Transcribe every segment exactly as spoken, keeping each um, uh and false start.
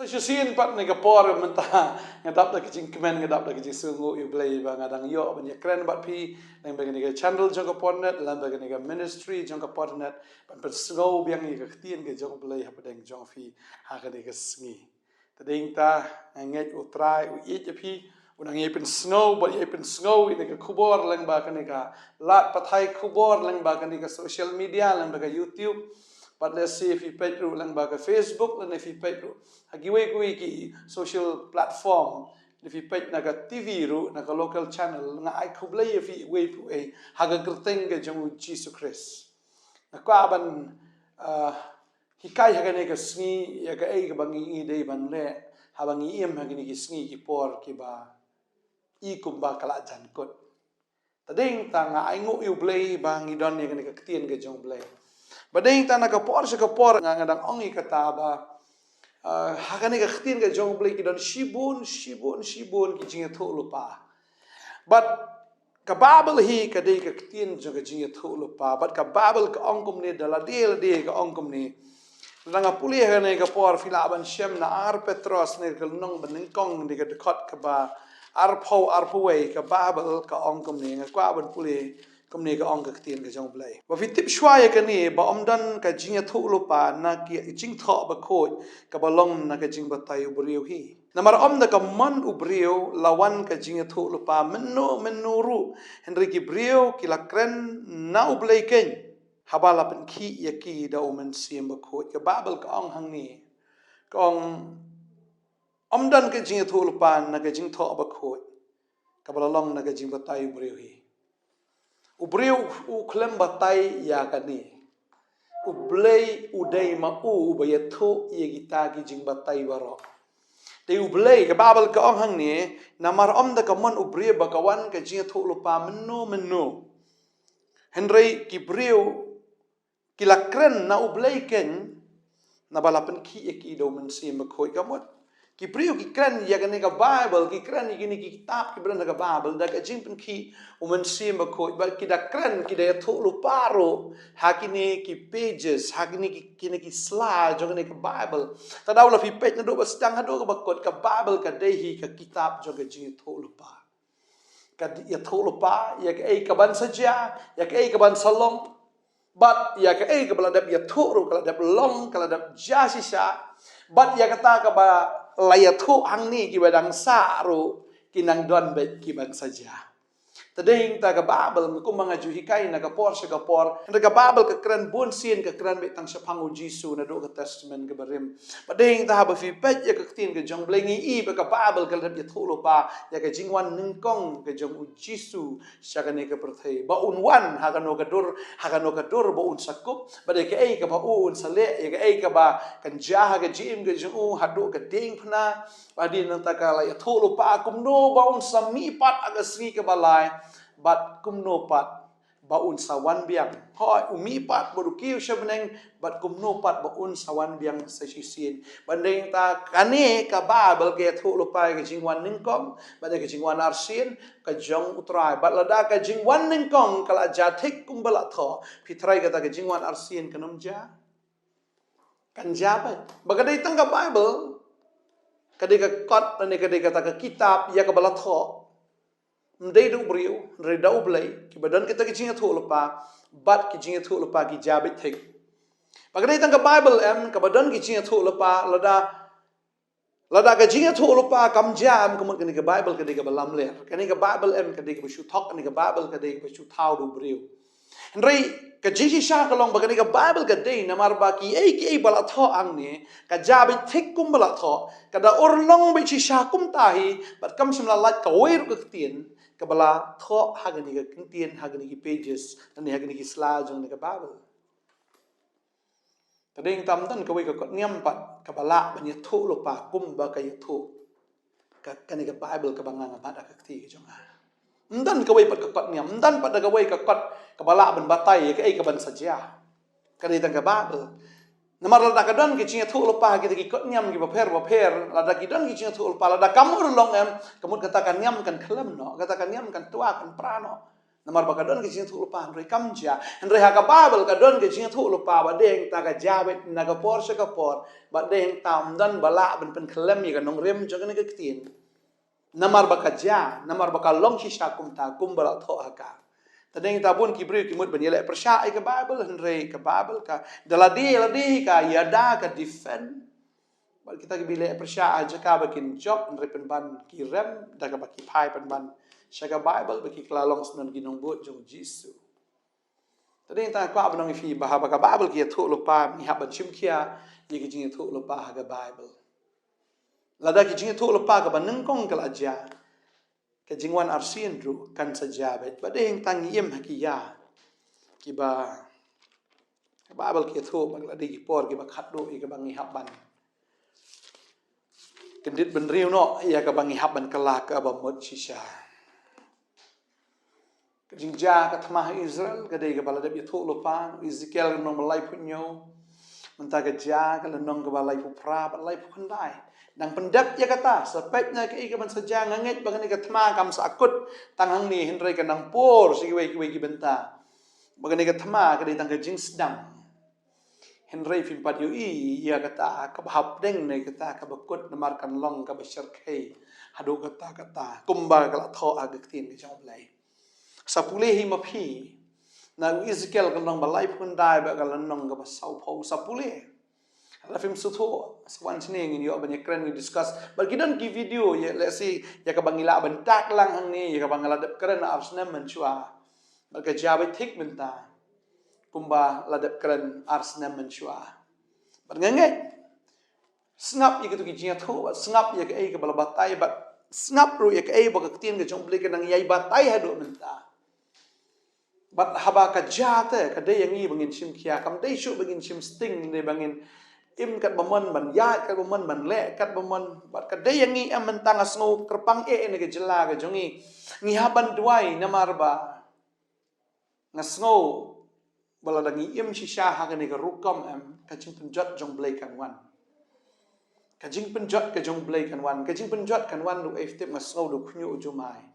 Sa shisien pat ne ka por mynta nga dap da ka jingkmen, nga dap da ka jingsngew ïa U Blei ba nga dang ïoh ban ïakren bad phi lyngba kane ka channel jong ka Portnet, lyngba kane ka ministry jong ka Portnet, ban pynsngew biang ïa ka ktien ka jong U Blei hapdeng jong phi ha kane ka sngi. Te dei ta nga ngeit U Trai u ïeit ïa phi, u nang ïai pynsngew bad ïai pynsngew ïa kane ka khubor lyngba kane ka lad pathai khubor lyngba kane ka social media, lyngba ka YouTube. Bad lehse phi peit ruh lyngba ka Facebook, lane phi peit ruh ha kiwei kiwei ki social platform, lane phi peit na ka T V ruh, na ka local channel, nga ai khublei ïa phi uwei pa uwei ha ka kyrteng ka jong U Jisu Khrist. Nga kwah ban, ah, hikai ha kane ka sngi ïa kaei kaba ngi dei ban leh haba ngi im ha kine ki sngi ki por kiba i kumba ka la jan kut. Te dei ta nga ainguh ïa U Blei ba ngi don ïa kane ka ktien ka jong U Blei. Ba dei ta na ka por sha ka por nga, nga dang ong ïa kata ba, ah, ha kane ka ktien ka jong U Blei ki don shibun, shibun, shibun ki jingïathuhlypa. Bad ka Baibl hi ka dei ka ktien jong ka jingïathuhlypa. Bad ka Baibl ka ong kumne, da lade lade ka ong kumne. Lada nga pule ha kane ka por phi lah ban shem na Ar Petros ne ka lynnong ba nyngkong, ne ka dkhot kaba arphew, arphew wei, ka Baibl ka ong kumne, nga kwah ban pule kumne ka ong ka ktien ka jong U Blei. Ba phi tip shuwa ïa kane, ba ym don ka jingïathuhlypa na ki jingthoh bakhuid kaba long na ka jingbatai u briew hi. Namar ym da ka mon u briew la wan ka jingïathuhlypa mynno mynno ruh, hynrei ki briew ki la kren na U Blei keiñ haba la pynkhih ïa ki da U Mynsiem Bakhuid. Ka Baibl ka ong hangne, ka ong, ym don ka jingïathuhlypa na ka jingthoh bakhuid kaba la long na ka jingbatai u briew hi. U briew u khlem batai ïa kane. U Blei u dei ma u uba ïathuh ïa kita ki jingbatai baroh. Te U Blei, ka Baibl ka ong hangne, namar ym da ka mon u briew ba ka wan ka jingïathuhlypa mynno mynno, hynrei ki briew ki la kren na U Blei keiñ, naba la pynkhih ïa ki da U Mynsiem Bakhuid. Ka mut ki briew ki kren ïa kane ka Baibl, ki kren ïa kine ki kitab kiba don ha ka Baibl da ka jingpynkhih U Mynsiem Bakhuid. Bad ki da kren, ki da ïathuhlypa ruh ha kine ki pages, ha kine ki, kine ki sla jong kane ka Baibl. Te lada la phi peit naduh ba sdang haduh kaba kut, ka Baibl ka dei hi ka kitab jong ka jingïathuhlypa. Ka ïathuhlypa ïa kaei kaban sa jia, ïa kaei kaban sa long, bad ïa kaei kaba la dep ïathuh ruh ka la dep long, ka la dep jia shisha. Bad ïa kata kaba la ïathuh hangne kiba dang sah ruh ki nang don beit kiban sa jia. Te dei ta ka Baibl, kumba nga ju hikai na ka por sha ka por, hynrei ka Baibl ka kren bun sien, ka kren beit tang shaphang U Jisu naduh ka Testament kaba rim. Bad dei ta haba phi peit ïa ka ktien ka jong U Blei ngi i ba ka Baibl ka la dep ïathuhlypa ïa ka jingwan nyngkong ka jong U Jisu sha kane ka pyrthei. Ba un wan ha kano ka dur, ha kano ka dur ba un sa kup, bad ïa kaei kaba un sa leh, ïa kaei kaba kan jia ha ka jingim ka jong u haduh ka diengphna. Bad dei nangta ka la ïathuhlypa kumno ba un sa mihpat ha ka sngi kaba lai, bad kumno pat ba un sa wan biang. Hooid, u mihpat bad u kiew sha bneng, bad kumno pat ba un sa wan biang sa shisien. Bad dei ta kane ka Baibl ka ïathuhlypa ïa ka jingwan nyngkong bad ïa ka jingwan arsien ka jong U Trai. Bad lada ka jingwan nyngkong ka la jia thik kumba la thoh, phi tharai kata ka jingwan arsien kan ym jia? Kan jia beit. Ba ka dei tang ka Baibl, ka dei ka kot, lane ka dei kata ka kitab ïa kaba la thoh. Ym dei da u briew, hynrei da U Blei, kiba don kita ki jingïathuhlypa, bad ki jingïathuhlypa ki jia beit thik. Ba ka dei tang ka Baibl em kaba don ki jingïathuhlypa, lada, lada ka jingïathuhlypa kam jia em, ka mut kane ka Baibl ka dei kaba lamler. Kane ka Baibl em ka dei kaba shu thok, kane ka Baibl ka dei kaba shu thaw da u briew. Hynrei ka jingshisha ka long ba kane ka Baibl ka dei namar ba kiei kiei ba la thoh hangne ka jia beit thik kumba la thoh, ka da urlong beit shisha kumta hi, bad kam shym la lait kawei ruh ka ktien kaba la thoh ha kane ka ktien, ha kane ki pages, lane ha kane ki sla jong kane ka Baibl. Te dei ta ym don kawei ka kot niam pat kaba lah ban ïathuhlypa kumba ka ïathuh ka, kane ka Baibl kaba nga nga bat ha ka kti ka jong nga. Ym don kawei pat ka kot niam, ym don pat da kawei ka kot kaba lah ban batai ïa kaei kaban sa jia. Ka dei tang ka Baibl. Namar lada ka don ki jingïathuhlypa kita ki kot niam kiba pher ba pher, lada ki don ki jingïathuhlypa, lada kam urlong em, ka mut kata ka niam kan khlem noh, kata ka niam kan twa kan pra noh. Namar ba ka don ka jingïathuhlypa, hynrei kam jia. Hynrei ha ka Baibl ka don ka jingïathuhlypa, bad dei hangta ka jia beit na ka por sha ka por, bad dei hangta ym don ba lah ban pynkhlem ïa ka nongrim jong kane ka ktien. Namar ba ka jia, namar ba ka long shisha kumta, kumba la thoh ha ka. Te dei hangta bun ki briew ki mut ban ïaleh pyrshah ïa ka Baibl, hynrei ka Baibl ka, da lade, lade ka ïada, ka defend. Bad kita kiba ïaleh pyrshah ha jaka ba kin jop, hynrei pynban ki rem da kaba ki phai pynban sha ka Baibl, ba ki kylla long syndon ki nongbud jong U Jisu. Te dei hangta nga kwah ban ong ïa phi ba haba ka Baibl ka ïathuhlypa, ngi hap ban shim khia ïa ki jingïathuhlypa ha ka Baibl. Lada ki jingïathuhlypa kaba nyngkong ka la jia, ka jingwan arsien ruh kan sa jia beit. Bad dei hangta ngi im ha ki ïa kiba ka Baibl ka ïathuh, bad la dei ki por kiba khatduh ïa kaba ngi hap ban kyndit bynriew noh ïa kaba ngi hap ban kylla kaba mut shisha. Ka jingjia ka thma ha Israel ka dei kaba la dep ïathuhlypa, Ezekiel ka lynnong ba laiphew hynñiew. Mynta ka jia ka lynnong kaba laiphew phra bad laiphew khyndai. Dang pyndep ïa kata, sa peit na kaei kaban sa jia. Nga ngeit ba kane ka thma kam sa kut tang hangne, hynrei kan nang pur sha kiwei kiwei ki bynta. Ba kane ka thma ka dei tang ka jingsdang. Hynrei phim pat ïohi ïa kata kaba hapdeng ne kata kaba kut, namar kan long kaba shyrkhei haduh katta katta, kumba ka la thoh ha ka ktien ka jong U Blei. Sa pule hi ma phi na u Ezekiel ka lynnong ba laiphew khyndai bad ka lynnong kaba sawphew. Sa pule. Lada phim sngewthuh, sa wan shane ngin ïoh ban ïakren, ngin discuss. Bad ki don ki video ïa, let's say, ïa kaba ngi lah ban tag lang hangne, ïa kaba nga la dep kren ar snem mynshuwa. Bad ka jia beit thik mynta kumba la dep kren ar snem mynshuwa. Bad nga ngeit, sngap ïa kito ki jingïathuh, bad sngap ïa kaei kaba la batai, bad sngap ruh ïa kaei ba ka ktien ka jong U Blei ka nang ïai batai haduh mynta. Bad haba ka jia te, ka dei ïa ngi ba ngin shim khia, kam dei shuh ba ngin shim sting, dei ba ngin im katba mon, ban ïaid katba mon, ban leh katba mon. Bad ka dei ïa ngi em, mynta nga sngew kyrpang eh ne ka jylla ka jong ngi. Ngi hap ban duwai namar ba nga sngew ba lada ngi im shisha ha kane ka rukom em, ka jingpynjot jong U Blei kan wan. Ka jingpynjot ka jong U Blei kan wan. Ka jingpynjot kan wan da uei phi tip? Nga sngew da u khñiuh u jumai.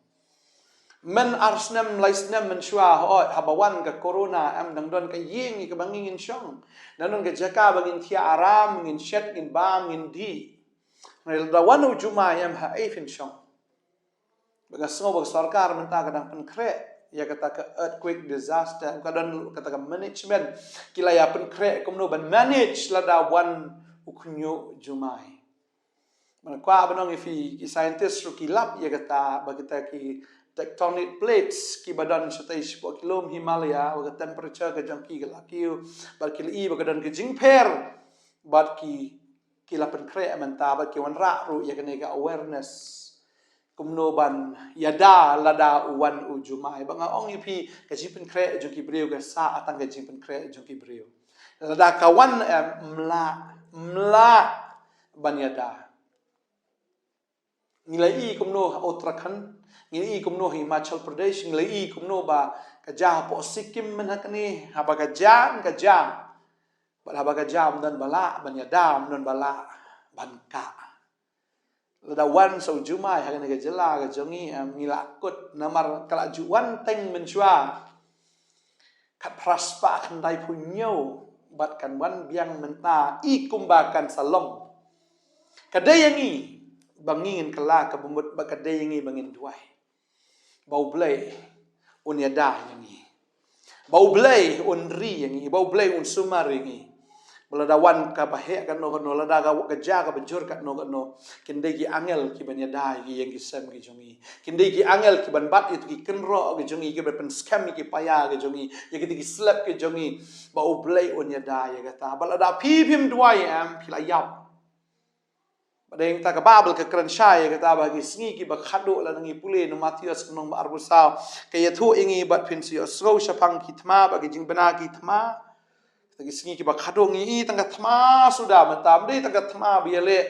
Myn ar snem, lai snem mynshuwa, hooid, haba wan ka corona em, dang don ka ïing ïa kaba ngi ngin shong. Dang don ka jaka ba ngin thiah aram, ngin shet, ngin bam, ngin dih. Hynrei lada wan u jumai em, haei phin shong? Ba nga sngew ba ka sorkar mynta ka dang pynkhreh ïa kata ka earthquake disaster, ka don kata ka management, ki la ïa pynkhreh kumno ban manage lada wan u khñiuh jumai. Bad nga kwah ban ong ïa phi, ki scientist ruh ki lap ïa kata, ba kita ki tectonic plates kiba don shatei shapoh ki lum Himalaya, ba ka temperature ka jong ki ka la kiew, bad ki la i ba ka don ka jingpher, bad ki, ki la pynkhreh mynta, bad ki wanrah ruh ïa kane ka awareness. Kumno ban ïada lada u wan u jumai. Ba nga ong ïa phi, ka jingpynkhreh jong ki briew ka sah tang ka jingpynkhreh jong ki briew. Lada ka wan em, ym lah, ym lah ban ïada. Ngi la i kumno ha Uttarakhand, ngi la i kumno ha Himachal Pradesh, ngi la i kumno ba ka jia hapoh Sikkim mynta kane, haba ka jia, ka jia. Bad haba ka jia ym don ba lah ban ïada, ym don ba lah ban kah. Lada wan sa u jumai ha kane ka jylla ka jong ngi, em, ngi la kut namar ka la ju wan teng mynshuwa. Khatphra spah khyndaiphew hynñiew, bad kan wan biang mynta, i kumba kan sa long. Ka dei ïa ngi ba ngin kylla kaba mut, bad ka dei ïa ngi ba ngin duwai ba U Blei un ïada ïa ngi, ba U Blei un ri ïa ngi, ba U Blei un sumar ïa ngi. Ba lada wan kaba heh katno katno, lada ka, ka jia kaba jur katno katno, kin dei ki angel kiban ïada ïa ki ïing ki sem ki jong ngi. Kin dei ki angel kiban bat ïa ki kynroh ki jong ngi, kiban pynskhem ïa ki paia ki jong ngi, ïa ki, ki slep ki jong ngi, ba U Blei un ïada ïa kata. Ba lada phi phim duwai em, phi la ïap. Bad dei hangta ka Baibl ka kren shai ïa kata, ba ki sngi kiba khatduh, lada ngi pule na u Mathaios ka lynnong ba arphew saw, ka ïathuh ïa ngi, bad phin sa ïohsngew shaphang ki thma, bad ki jingbna ki thma. Kita ki sngi kiba khatduh ngi i tang ka thma suda mynta, ym dei tang ka thma ba ïaleh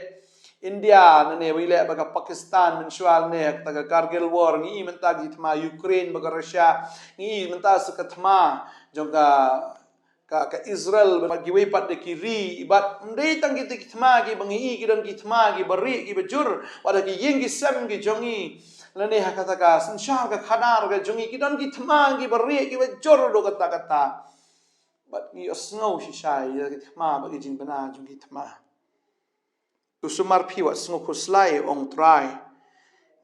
India, nangne ba ïaleh bad ka Pakistan mynshuwa, nangne kata ka Kargil War, ngi i mynta ki thma Ukraine bad ka Russia, ngi i mynta sa ka thma jong ka ka, ka Israel, bad kiwei pat de ki ri, bad ym dei tang kita ki thma kiba ngi i, ki don ki thma kiba rieh kiba jur, bad ha ki ïing ki sem ki jong ngi. Lane ha kata ka synshar ka khadar ka jong ngi ki don ki thma kiba rieh kiba jur haduh katta katta. Bad ngi ïohsngew shisha ïa ki thma bad ki jingbna jong ki thma. To sumar phi wat sngew khuslai, ong Trai.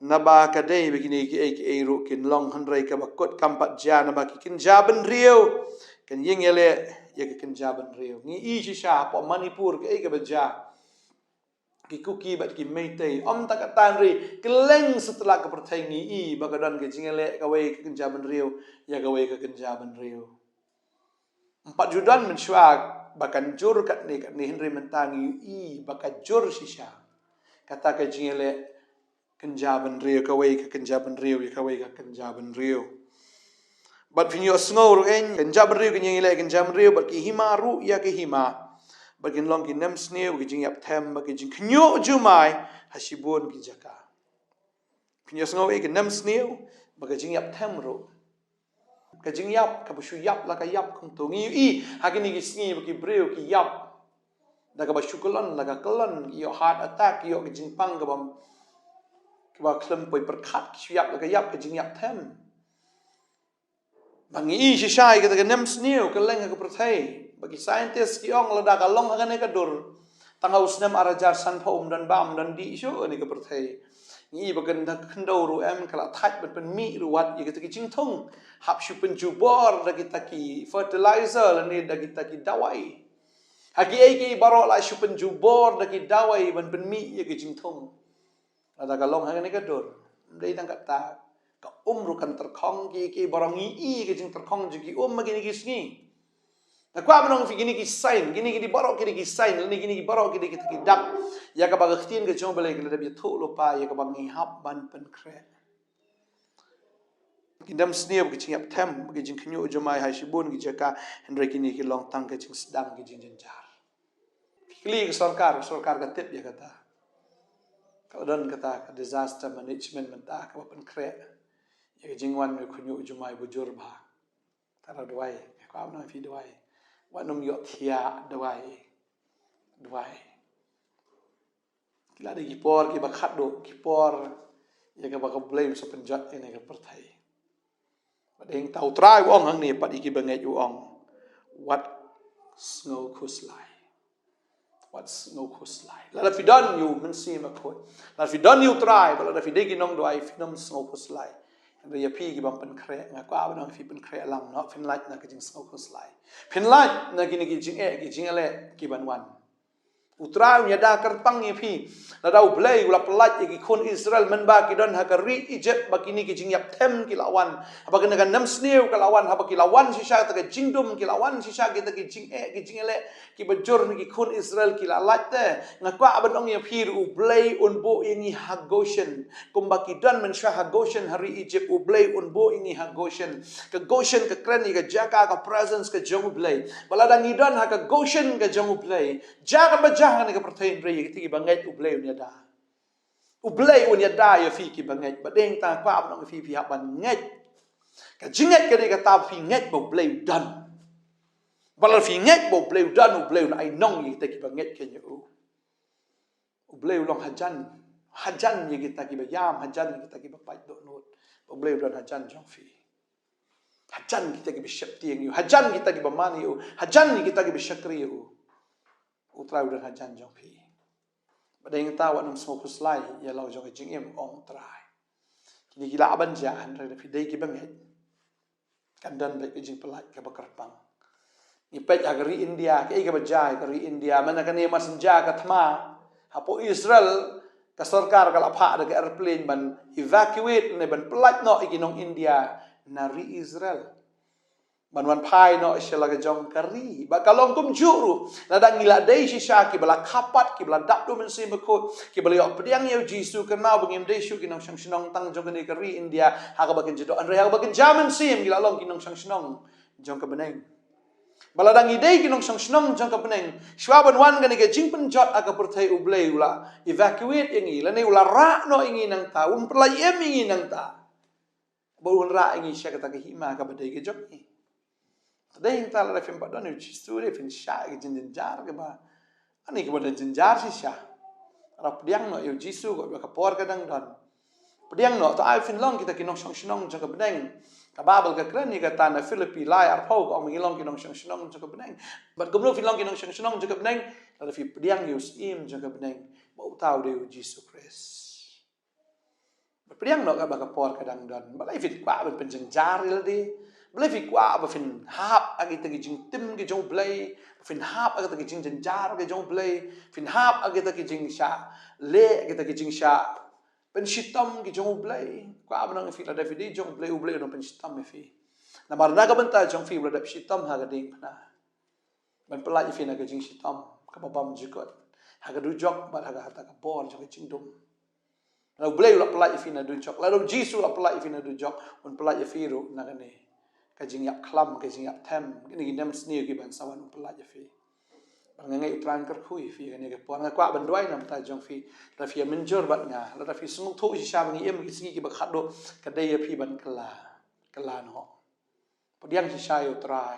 Naba ka dei ba kine kiei kiei ruh kin long hynrei kaba kut kam pat jia, naba ki kynja bynriew kin ïeng ïaleh ïa ka kynja bynriew. Ngi i shisha hapoh Manipur kaei kaba jia. Ki Kuki bad ki Meitei, ym tang katta hynrei kylleng satlak ka pyrthei ngi i ba ka don ka jingïaleh kawei ka kynja bynriew ïa kawei ka kynja bynriew. Ym pat ju don mynshuwa ba kan jur katne katne hynrei mynta ngi i ba ka jur shisha kata ka jingïaleh kynja bynriew, kawei ka kynja bynriew ïa kawei ka kynja bynriew. Bad phin ïohsngew ruh ïa kynja bynriew, kin ïeng ïaleh kynja bynriew, bad ki hima ruh ïa ki hima. Bad kin long ki nemsniew, ki jingïap them, bad ki jingkhynñiuh jumai ha shibun ki jaka. Phin ïohsngew ïa ki nemsniew bad ki jingïap them ruh. Ka jingïap kaba shu ïap la ka ïap kumto. Ngi ïohi ha kine ki sngi ba ki briew ki ïap da kaba shu kyllon la ka kyllon, ki ïoh heart attack, ki ïoh ka jingpang kaba, kaba khlem poi pyrkhat, ki shu ïap la ka ïap, ka jingïap them. Ba ngi i shisha ïa kata ka nemsniew ka leng ha ka pyrthei. Ba ki scientist ki ong lada ka long ha kane ka dur, tang ha u snem ar hajar sanphew ym don bam, ym don dih shuh kane ka pyrthei. Ngi i ba kan da khyndew ruh em, ka la thait ban pynmih ruh wat ïa kita ki jingthung. Hap shu pynjubor da kita ki fertilizer lane da kita ki dawai. Ha kiei kiei baroh la shu pynjubor da ki dawai ban pynmih ïa ki jingthung. Lada ka long ha kane ka dur, ym dei tang kata, ka um ruh kan tyrkhong, kiei kiei baroh ngi i ka jingtyrkhong jong ki um ha kine ki sngi. Nga kwah ban ong ïa phi kine ki sign, kine ki dei baroh, kine ki sign, lane kine ki baroh ki dei kita ki dak ïa kaba ka ktien ka jong U Blei ka la dep ïathuh lypa ïa kaba ngi hap ban pynkhreh. Ki nemsniew, ki jingïap them, ki jingkhynñiuh jumai ha shibun ki jaka, hynrei kine ki long tang ka jingsdang, ki jingjynjar. Phi kylli ka sorkar, ka sorkar ka tip ïa kata. Ka la don kata ka disaster management mynta kaba pynkhreh ïa ka jingwan ka khynñiuh jumai ba jur bha. Tang da dawai, ka kwah ban ong ïa phi dawai. Wat nym ïohthiah, dawai. Dawai. Ki la dei ki por kiba khatduh, ki por ïa kaba ka Blei un sa pynjot ïa kane ka pyrthei. Bad hangta U Trai u ong hangne pat ïa ki bangeit u ong, wat sngew khuslai. Wat sngew khuslai. Lada phi don ïa U Mynsiem Bakhuid, lada phi don ïa U Trai, bad lada phi dei ki nongduwai, phin ym sngew khuslai. Hynrei ïa phi ki bym pynkhreh, nga kwah ban ong ïa phi, pynkhreh lang noh, phin lait na ka jingsngew khuslai. Phin lait na kine ki jingeh, ki jingeh leh ki ban wan. U Trai un ïada kyrpang ïa phi. Lada U Blei u la pyllait ïa ki khun Israel mynba ki don ha ka ri Egypt, ba kine ki jingïap them ki la wan, haba kane ka nemsniew ka la wan, haba ki la wan shisha kata ka jingdum, ki la wan shisha kita ki jingeh, ki jingeh leh kiba jur na ki khun Israel, ki la lait te. Nga kwah ban ong ïa phi ruh, U Blei un buh ïa ngi ha Goshen. Kumba ki don mynshuwa ha Goshen ha ri Egypt, U Blei un buh ïa ngi ha Goshen. Ka Goshen ka kren ïa ka jaka, ka presence ka jong U Blei. Ba lada ngi don ha ka Goshen ka jong U Blei, jia kaba jia ha kane ka pyrthei, hynrei ïa kita ki bangeit U Blei un ïada. U Blei un ïada ïa phi ki bangeit. Bad dei tang kwah ban ong ïa phi, phi hap ban ngeit. Ka jingngeit ka dei kata ba phi ngeit ba U Blei u don. Ba lada phi ngeit ba U Blei u don, U Blei un ai nong ïa kita ki bangeit kein ïa u. U Blei u long hajan. Hajan ïa kita kiba ïam, hajan ïa kita kiba pait dohnud. U Blei u don hajan jong phi. Hajan kita kiba sheptieng ïa u, hajan kita kiba mane ïa u, hajan ïa kita kiba shakri ïa u. U Trai u don hajan jong phi. Bad dei ngta wat nym sngew khuslai ïa la u jong ka jingim, ong U Trai. Kine ki lah ban jia, hynrei lada phi dei ki bangeit, kan don beit ka jingpyllait kaba kyrpang. Ngi peit ha ka ri India, kaei kaba jia ha ka ri India, mynta kane mar shen jia ka thma hapoh Israel, ka sorkar ka la phah da ka airplane ban evacuate ne ban pyllait noh ïa ki nong India na ri Israel. Ban wan phai noh sha la ka jong ka ri. Bad ka long kumjuh ruh, lada ngi la dei shisha kiba la kha pat, kiba la dap da U Mynsiem Bakhuid, kiba la ïoh pdiang ïa U Jisu, kynmaw ba ngim dei shuh ki nongshong shnong tang jong kane ka ri India ha kaba kynja doh, hynrei ha kaba kynja mynsiem ngi la long ki nongshong shnong jong ka bneng. Bad lada ngi dei ki nongshong shnong jong ka bneng, shuwa ban wan kane ka jingpynjot ha ka pyrthei, U Blei u la evacuate ïa ngi, lane u la rah noh ïa ngi nangta, un pyllait im ïa ngi nangta. Ba un rah ïa ngi sha kata ka hima kaba dei ka jong ngi. Te dei ngta lada phim pat don ïa U Jisu, dei phin shah ïa ka jingjynjar kaba, ani kaba don jynjar shisha. Lada pdiang noh ïa U Jisu, ka por ka dang don. Pdiang noh, to ai phin long kita ki nongshong shnong jong ka bneng. Ka Baibl ka kren ïa kata na Philippi lai arphew, ka ong ba ngi long ki nongshong shnong jong ka bneng. Bad kumno phin long ki nongshong shnong jong ka bneng? Lada phi pdiang ïa u Syiem jong ka bneng, ba uta u dei u Jisu Khrist. Bad pdiang noh kaba ka por ka dang don. Balei phi kwah ban pynjynjar ïa lade? Balei phi kwah ba phin hap ha kita ki jingtim ki jong U Blei? Ba phin hap ha kita ki jingjynjar ki jong U Blei? Phin hap ha kita ki jingshah leh, kita ki jingshah pynshitom ki jong U Blei? Kwah ban ong ïa phi, lada phi dei jong U Blei, U Blei un pynshitom ïa phi. Namar na ka bynta jong phi, U Blei u dep shitom ha ka diengphna ban pyllait ïa phi na ka jingshitom kaba bymjukut, ha ka dujok bad ha kata ka bor jong ka jingdum. Lada U Blei u la pyllait ïa phi na dujok, lada U Jisu u la pyllait ïa phi na dujok, un pyllait ïa phi ruh na kane ka jingïap khlam, ka jingïap them, kine ki nemsniew ki ban sa wan, un pyllait ïa phi. Bad nga ngeit U Trai un kyrkhu ïa phi kane ka por. Nga kwah ban duwai na ka bynta jong phi, lada phi ïa mynjur bad nga, lada phi sngewthuh shisha ba ngi im ki sngi kiba khatduh, ka dei ïa phi ban kylla, kylla noh. Pdiang shisha ïa U Trai.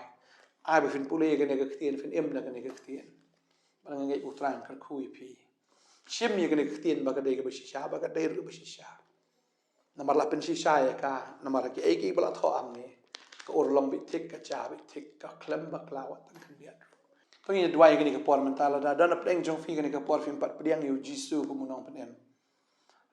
Ai ba phin pule ïa kane ka ktien, phin im da kane ka ktien. Bad nga ngeit U Trai un kyrkhu ïa phi. Shim ïa kane ka ktien ba ka dei kaba shisha, ba ka dei ruh kaba shisha. Namar la pynshisha ïa ka, namar kiei kiei ba la thoh ha ngi, ka urlong bit thik, ka ja bit thik, ka khlem bakla wat tang khyndiat ruh. To ngin ïa duwai ïa kane ka por mynta, lada don hapdeng jong phi kane ka por phim pat pdiang ïa U Jisu kum u Nongpynim.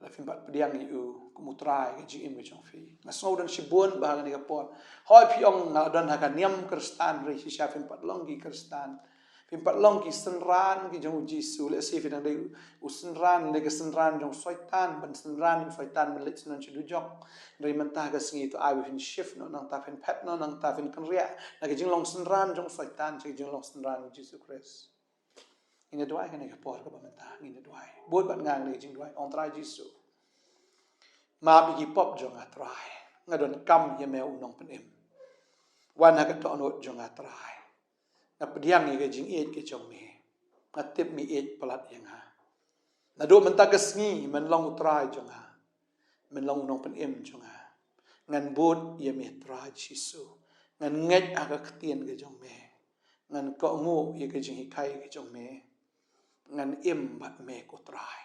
Lada phim pat pdiang ïa u kum U Trai ha ka jingim ka jong phi. Nga sngew don shibun ba ha kane ka por, hooid, phi ong nga la don ha ka niam Khristan, hynrei shisha phim pat long ki Khristan. Phim pat long ki synran ki jong U Jisu. Lehse phi dang dei u synran, dei ka synran jong u Soitan, ban synran u Soitan ban leit synran sha dujok. Hynrei mynta ka sngi to ai ba phin shift noh, nangta phin phet noh, nangta phin kynriah na ka jinglong synran jong u Soitan sha ka jinglong synran U Jisu Khrist. Ngin ïa duwai kane ka por kaba mynta, ngin ïa duwai. Bud bad nga kane ka jingduwai, ong: Trai Jisu, map ïa ki pop jong nga Trai. Nga donkam ïa me u Nongpynim. Wan ha ka dohnud jong nga Trai. Nga pdiang ïa ka jingïeit ka jong me. Nga tip me ïeit palat ïa nga. Naduh mynta ka sngi men long U Trai jong nga. Men long u Nongpynim jong nga. Ngan bud ïa me Trai Jisu. Ngan ngeit ha ka ktien ka jong me. Ngan kohnguh ïa ka jinghikai ka jong me. Ngan im bad me ko Trai.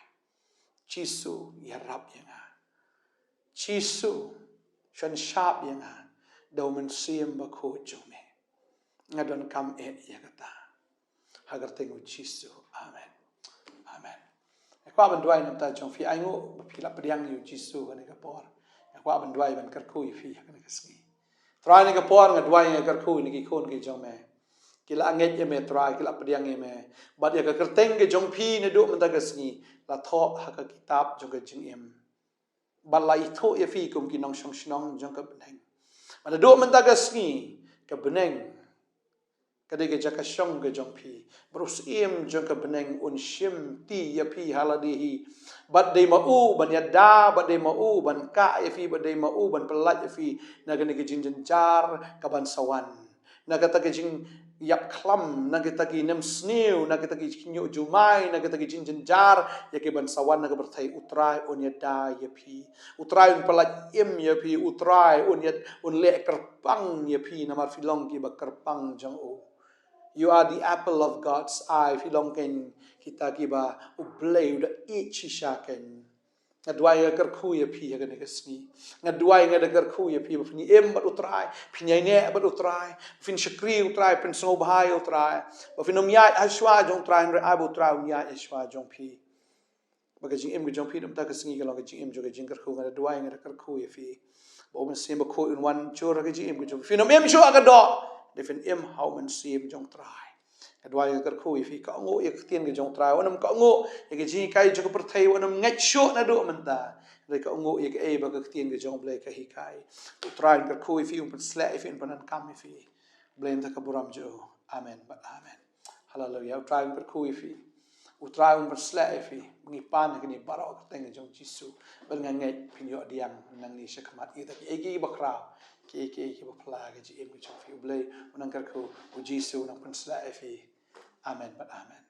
Jisu, ïarap ïa nga. Jisu, shon shap ïa nga da u Mynsiem Bakhuid jong me. Nga donkam eh ïa kata. Ha ka kyrteng U Jisu. Amen. Amen. Nga kwah ban duwai na ka bynta jong phi, ai nguh ba phi la pdiang ïa U Jisu ha kane ka por. Nga kwah ban duwai ban kyrkhu ïa phi ha kane ka sngi. Trai, ha kane ka por nga duwai, nga kyrkhu ïa ki khun ki jong me. Ki la ngeit ïa me Trai, ki la pdiang ïa me. Bad ïa ka kyrteng ka jong phi naduh mynta ka sngi la thoh ha ka kitab jong ka jingim. Bad la ithuh ïa phi kum ki nongshong shnong jong ka bneng. Bad naduh mynta ka sngi, ka bneng ka dei ka jaka shong ka jong phi. Bad u Syiem jong ka bneng un shimti ïa phi ha lade hi. Bad dei ma u ban ïada, bad dei ma u ban kah ïa phi, bad dei ma u ban pyllait ïa phi na kane ka jingjynjar ka ban sa wan. Na kata ka jingïap khlam, na kita ki nemsniew, na kita ki jingïoh jumai, na kita ki jingjynjar ïa ki ban sa wan na ka pyrthei, U Trai un ïada ïa phi. U Trai un pyllait im ïa phi, U Trai un ïa, un leh kyrpang ïa phi namar phi long kiba kyrpang jong u. You are the apple of God's eye. Phi long kein kita kiba U Blei u da ïeit shisha kein. Nga duwai, nga kyrkhu ïa phi ha kane ka sngi. Nga duwai, nga da kyrkhu ïa phi ba phin im bad U Trai, phin ïaineh bad U Trai, ba phin shakri U Trai, phin sngewbha ïa U Trai, ba phin ym ïaid ha shuwa jong U Trai, hynrei ai ba U Trai un ïaid ha shuwa jong phi. Ba ka jingim ka jong phi mynta ka sngi ka long ka jingim jong ka jingkyrkhu. Nga da duwai, nga da kyrkhu ïa phi ba U Mynsiem Bakhuid un wan jur ha ka jingim ka jong phi. Phin ym im shuh ha ka doh, hynrei phin im ha U Mynsiem jong U Trai. Nga duwai, nga kyrkhu ïa phi, kohnguh ïa ka ktien ka jong U Trai. Wat nym kohnguh ïa ka jinghikai jong ka pyrthei, wat nym ngeit shuh naduh mynta. Hynrei kohnguh ïa kaei ba ka ktien ka jong U Blei ka hikai. U Trai un kyrkhu ïa phi, un pynshlur ïa phi, un pyndonkam ïa phi. Blei un da ka burom jong u. Amen bad amen. Haleluia. U Trai un kyrkhu ïa phi. U Trai un pynshlur ïa phi. Ngi pan ha kine baroh ha ka kyrteng jong U Jisu. Bad nga ngeit phin ïoh diang nangne shakhmat ïa kita kiei kiei kiba khraw, kiei kiei kiba phylla ha ka jingim ka jong phi. U Blei un nang kyrkhu, U Jisu un nang pynshlur ïa phi. Amen bad amen.